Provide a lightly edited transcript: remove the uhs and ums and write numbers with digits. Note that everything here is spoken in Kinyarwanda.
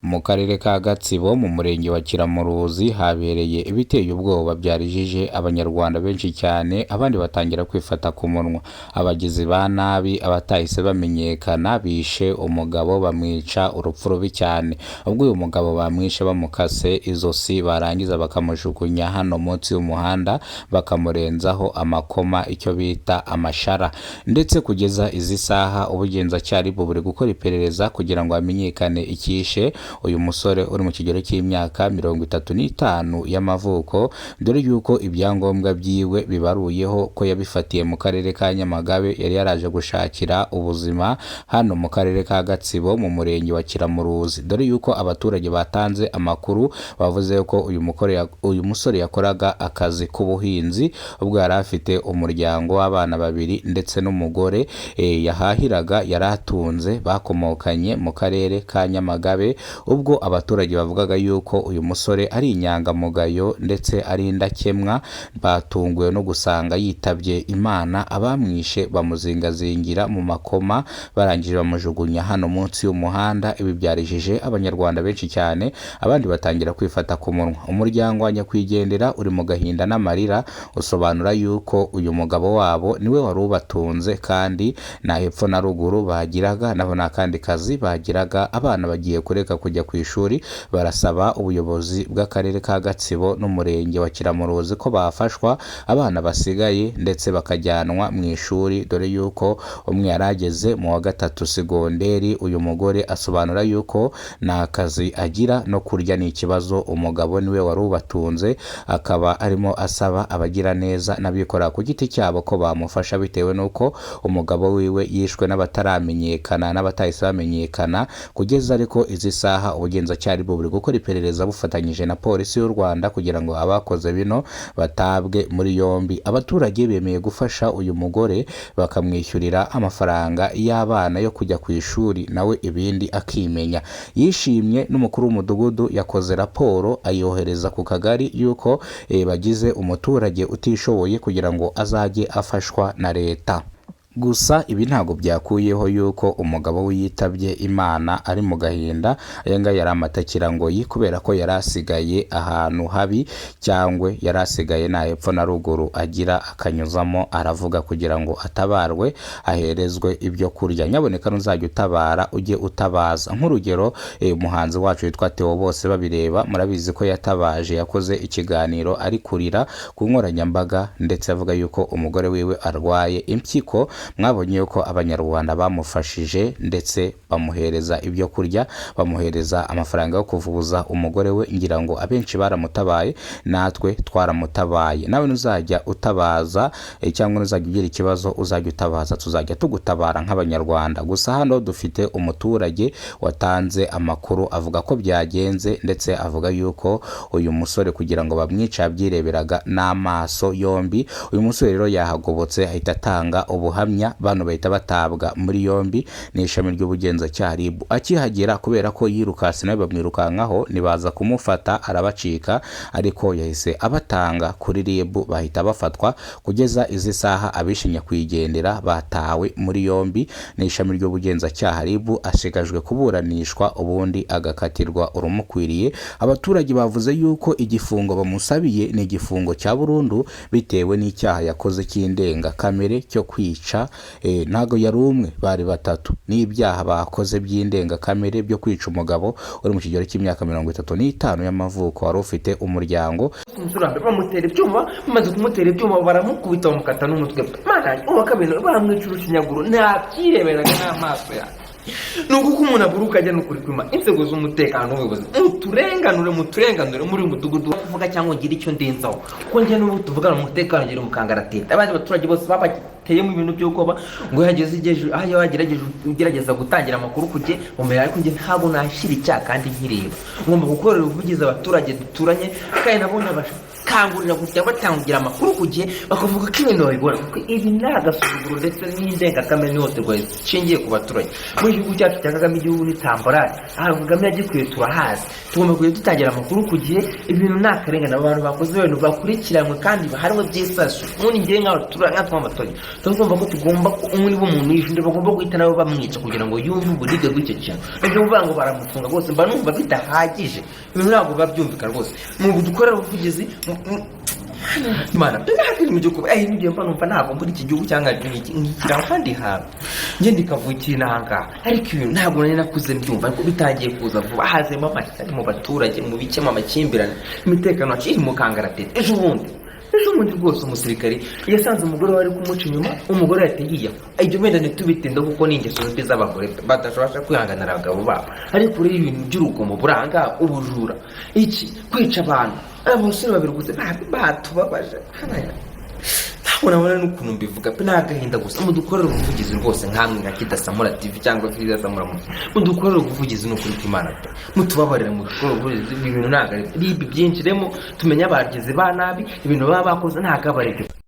Mu karere ka Gatsibo mu murenge wa Kiramuruzi habereye ibiteye ubwoba byarijije Abanyarwanda benshi cyane, abandi batangira kwifata ku munwa. Abagizi ba nabi abatahise bamenyekana bishe umugabo bamwica urupfu rubi cyane. Ubwo uyu mugabo bamwishe bamukase izosi barangiza bakamujugunya hano munsi y'umuhanda bakamurenzaho amakoma, icyo bita amashara. Ndetse kugeza izi saha ubugenzacyaha RIB buri gukora iperereza kugira ngo hamenyekane icyishe uyu musore uri mu kigero cy'imyaka 35 y'amavuko, dore yuko ibyangombwa byiwe bibaruyeho ko yabifatiye mu karere ka Nyamagabe, yari yaraje gushakira ubuzima hano mu karere ka Gatsibo mu murenge wa Kiramuruzi. Dore yuko abaturage batanze amakuru bavuze ko uyu musore yakoraga akazi k'ubuhinzi, ubwo yari afite umuryango w'abana babiri ndetse n'umugore yahahiraga yari atunze bakomokanye mu karere ka Nyamagabe, ubwo abaturage bavugaga yuko uyu musore ari inyangamugayo ndetse ari indakemwa, batunguwe no gusanga yitabye Imana, abamwishe bamuzingazingira mu makoma barangije bamujugunya hano munsi y'umuhanda. Ibi byarijije Abanyarwanda benshi cyane, abandi batangira kwifata ku munwa. Umuryango wa nyakwigendera uri mu gahinda n'amarira, usobanura yuko uyu mugabo wabo niwe wari ubatunze kandi nta hepfo na ruguru bagiraga, nabo nta kandi kazi bagiraga, abana bagiye kureka kujya ku ishuri. Barasaba ubuyobozi bw'akarere ka Gatsibo n'umurenge wa Kiramuruzi ko bafashwa abana basigaye ndetse bakajyanwa mu ishuri, dore yuko umwe yari ageze mu wa gatatu segonderi. Uyu mugore asobanura yuko nta kazi agira no kurya ni ikibazo, umugabo niwe wari ubatunze, akaba arimo asaba abagiraneza n'abikorera ku giti cyabo ko bamufasha bitewe n'uko umugabo wiwe yishwe n'abataramenyekana n'abatahise bamenyekana. Kugeza ariko izi saha ubugenzacyaha RIB buri gukora iperereza bufatanyije na polisi y'u Rwanda kugira ngo abakoze bino batabwe muri yombi. Abaturage bemeye gufasha uyu mugore bakamwishyurira amafaranga y'abana yo kujya ku ishuri, nawe ibindi akimenya. Yishimye n'umukuru w'umudugudu yakoze raporo ayohereza ku kagari yuko bagize umuturage utishoboye kugira ngo azajye afashwa na leta. Gusa ibi ntabwo byakuyeho yuko umugabo we yitabye Imana ari mu gahinda, aya ngaya yari amatakirangoyi kubera ko yari asigaye ahantu habi cyangwa yari asigaye nta hepfo na ruguru agira, akanyuzamo aravuga kugira ngo atabarwe aherezwe ibyo kurya. Nyaboneka nuzajya utabara ujye utabaza. Nk'urugero umuhanzi wacu witwa Theo bose babireba murabizi ko yatabaje, yakoze ikiganiro ari kurira ku nkoranyambaga ndetse avuga yuko umugore wiwe arwaye impyiko. Mwabonye yuko Abanyarwanda bamufashije ndetse bamuhereza ibyo kurya, bamuhereza amafaranga yo kuvuza umugore we, ngira ngo abenshi baramutabaye, natwe twaramutabaye. Nawe nuzajya utabaza cyangwa nuzajya ugira ikibazo uzajya utabaza, tuzajya tugutabara nk'Abanyarwanda. Gusa hano dufite umuturage watanze amakuru avuga ko byagenze, ndetse avuga yuko uyu musore kugira ngo bamwice yabyireberaga n'amaso yombi. Uyu musore rero yahagobotse ahita atanga ubuhamya, bano bahita batabwa muri yombi n'ishami ry'ubugenzacyaha RIB. Akihagera kubera ko yirukase nawe bamwirukankaho, ntibaza kumufata arabacika, ariko yahise abatanga kuri RIB bahita bafatwa. Kugeza izi saha abishe nyakwigendera batawe muri yombi n'ishami ry'ubugenzacyaha RIB, ashigajwe kuburanishwa ubundi agakatirwa urumukwiriye. Abaturage bavuze yuko igifungo bamusabiye ni igifungo cya burundu bitewe n'icyaha yakoze cy'indengakamere cyo kwica. Ntabwo yari umwe, bari batatu, n'ibyaha bakoze by'indengakamere byo kwica umugabo uri mu kigero cy'imyaka 35 y'amavuko wari ufite umuryango. Umusore bamutera ibyuma, bamaze kumutera ibyuma baramukubita bamukata n'umutwe. Mana, uwa kabiri baramwica urushinyaguro, ntabyireberaga n'amaso yanjye. Ni uko umuntu aburuka ajya no kuri kwima inzego z'umutekano n'ubuyobozi, muturenganure, muturenganure muri uyu mudugudu. Kuvuga cyangwa ngire icyo ndenzaho, kuko njye n'ubu tuvugana umutekano ngira mu kangaratete. Abandi baturage bose babateyemo ibintu by'ubwoba ngo yageze igihe aho wagerageje ugerageza gutangira amakuru ku gihe mumera, ariko njye ntabwo nashyira icyaha kandi nkireba. Ngomba gukorera ubuvugizi abaturage duturanye kandi nabo nabasha. badukangurira kujya batangira amakuru ku gihe, bakavuga ko ibintu babibona, kuko ibi ni agasuzuguro ndetse n'indengakamere n'ihohoterwa rishingiye ku baturage muri gihugu cyacu cya Kagame. Igihugu ni tamborari, ahantu Kagame yagikuye turahazi. Tugomba kujya dutangira amakuru ku gihe. Ibintu ni akarengane, abantu bakoze ibintu bakurikiranwe kandi bahanwe by'isasu. Ubundi ngewe nk'abaturage, nkatwe abaturage, tugomba ko tugomba ko umwe niba umuntu yishe undi, bagomba guhita nabo bamwica kugira ngo yumve uburibwe bw'icyo kintu. Ibyo kuvuga ngo baramufunga rwose, mba numva bidahagije. Ibintu ntabwo biba byumvikana rwose. Mu dukorera ubuvugizi Imana ntabwo iri mu gihugu. N'igihe mba numva ntabwo muri iki gihugu cyangwa nkikira ahandi hantu, njye ndikavukira inahangaha, ariko ibintu ntabwo nari nakuze mbyumva, ariko bitangiye kuza vuba. Hazemo amashyari mu baturage, mu bikemo amakimbirane, imitekano yacu iri mu kangaratete. Ejo bundi rwose umusirikare yasanze umugore we ari kumuca inyuma, umugore yahita yiyahura. Ibyo wenda ntitubitinda kuko ni ingeso mbi z'abagore badashobora kwihanganira abagabo babo, ariko rero ibintu by'urugomo buranga, ubujura, iki, kwica abantu, abasore babiri gusa batubabaje, ntabwo nabona n'ukuntu mbivuga pe, ni agahinda gusa. Mudukorere ubuvugizi rwose nkamwe nka Kidasamura TV cyangwa Kidasamura Movie, mudukorere ubuvugizi, ni ukuri kw'Imana pe, mutubabarire, mudukorere ubuvugizi. Ibi bintu ntabwo ari ibi byinjiremo, tumenye abagizi ba nabi, ibintu baba bakoze ntabwo aba ari byo.